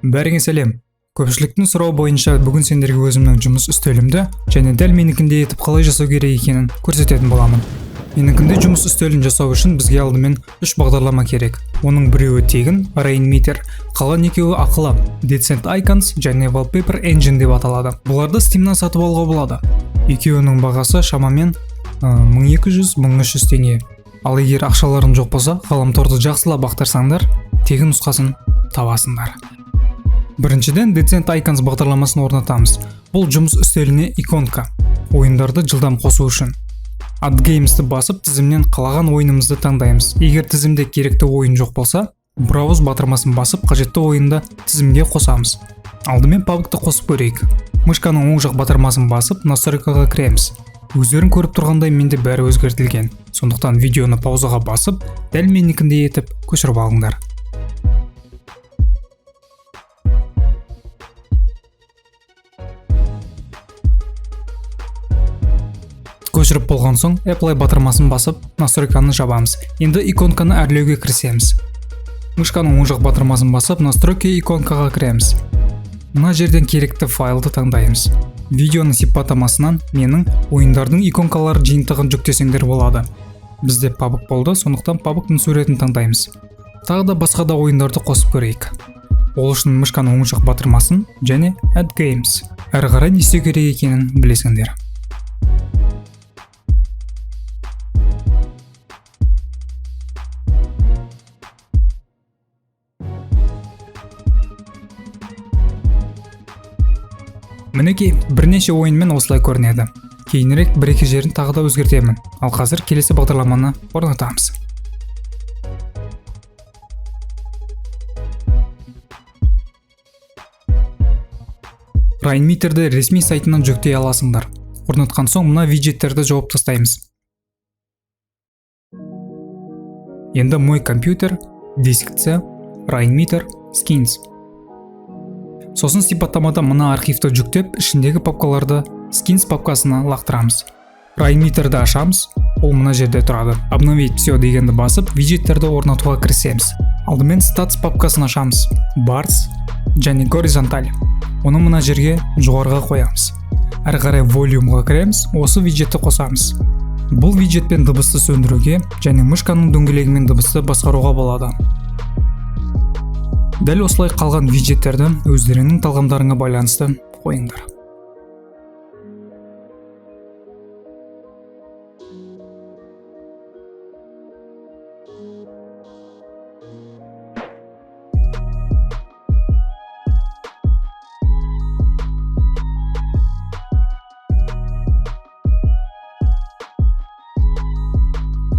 Бәріңе сәлем! Көпшіліктің сұрауы бойынша бүгін сендерге өзімнің жұмыс үстелімді және дәл менікіндей етіп қалай жасау керек екенін көрсететін боламын. Менікіндей жұмыс үстелін жасау үшін бізге алдымен үш бағдарлама керек. Оның біреуі тегін, Rainmeter, қалған екеуі ақылы, Decent Icons және Wallpaper Engine деп аталады. Бұларды Steamнан сатып алуға болады. Екеуінің бағасы шамамен 1200-1300 теңге. Ал егер ақшаларың жоқ болса, ғаламторды жақсылап ақтарсаңдар, тегін нұсқасын табасыңдар. Біріншіден, Decent Icons бағдарламасын орнатамыз. Бұл жұмыс үстеліне иконка, ойындарды жылдам қосу үшін. Add Games'ті басып, тізімнен қалаған ойынымызды таңдаймыз. Егер тізімде керекті ойын жоқ болса, Browse батырмасын басып, қажетті ойынды тізімге қосамыз. Алдымен PUBG-ты қосып көрейік. Мышканың оң жақ батырмасын басып, настройкаға кіреміз. Өздерің көріп тұрғандай, менде бәрі өзгертілген. Сондықтан видеоны паузаға басып, дәл менікіндей етіп көшіріп алыңдар. Көшіріп болған соң, Apply батырмасын басып, настройканы жабамыз. Енді иконканы әрлеуге кірісеміз. Мышканың оң жақ батырмасын басып, настройки иконкаға кіреміз. Мына жерден керекті файлды таңдаймыз. Видеоның сипаттамасынан менің ойындардың иконкалары жиынтығын жүктесеңдер болады. Бізде PUBG болды, сондықтан PUBG-тың суретін таңдаймыз. Тағы да басқа да ойындарды қосып көрейік. Ол үшін мышканың оң жақ батырмасын және Add Games. Әрі қарай не істеу керек екенін білесіңдер. Мінекей, бірнеше ойынмен осылай көрінеді. Кейінірек бір екі жерін тағы да өзгертемін. Ал қазір келесі бағдарламаны орнатамыз. Rainmeter'ді ресми сайтынан жүктей аласыңдар. Орнатқан соң, мына виджеттерді жауып тастаймыз. Енді Мой компьютер, диск C, Rainmeter, Skins. Сосын сипаттамада мына архивті жүктеп, ішіндегі папкаларды Skins папкасына лақтырамыз. Rainmeter'ді ашамыз, ол мына жерде тұрады. Обновить все дегенді басып, виджеттерді орнатуға кірісеміз. Алдымен Stats папкасын ашамыз. Bars және Горизонталь. Оны мына жерге, жоғарыға қоямыз. Әрі қарай Volume-ға кіреміз, осы виджетті қосамыз. Бұл виджетпен дыбысты сөндіруге және мышканың дөңгелегімен дыбысты басқаруға болады. Дәл осылай қалған виджеттерді өздеріңнің талғамдарыңа байланысты қойыңдар.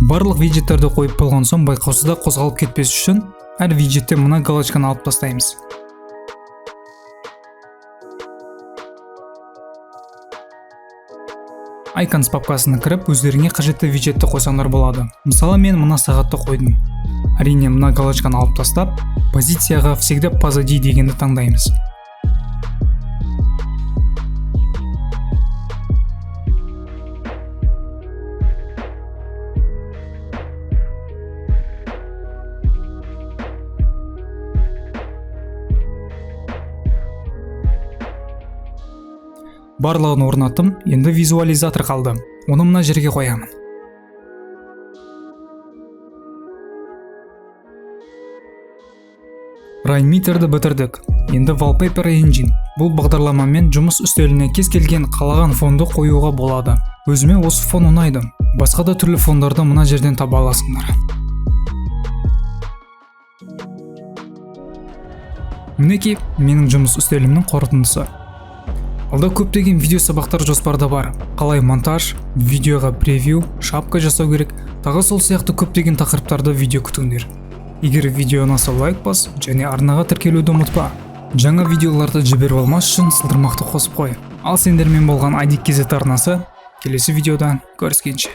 Барлық виджеттерді қойып болған соң, байқаусызда қозғалып кетпес үшін әр виджетте мына галочканы алып тастаймыз. Icons папкасына кіріп, өздеріңе қажетті виджетті қойсаңдар болады. Мысалы, мен мына сағатты қойдым. Әрине, мына галочканы алып тастап, позицияға всегда позади дегенді таңдаймыз. Барлығын орнаттым, енді визуализатор қалды. Оны мына жерге қоямын. Rainmeter'ді бітірдік. Енді Wallpaper Engine. Бұл бағдарламамен жұмыс үстеліне кез келген қалаған фонды қоюға болады. Өзіме осы фон ұнайды. Басқа да түрлі фондарды мына жерден таба аласыңдар. Мінекей, менің жұмыс үстелімнің қорытындысы. Алда көптеген видео сабақтар жоспарда бар. Қалай монтаж, видеоға превью, шапка жасау керек, тағы сол сияқты көптеген тақырыптарды видео күтіңдер. Егер видео ұнаса, лайк бас және арнаға тіркелуді ұмытпа. Жаңа видеоларды жіберіп алмас үшін сылдырмақты қосып қой. Ал сендермен болған ID KZ арнасы, келесі видеода көріскенше.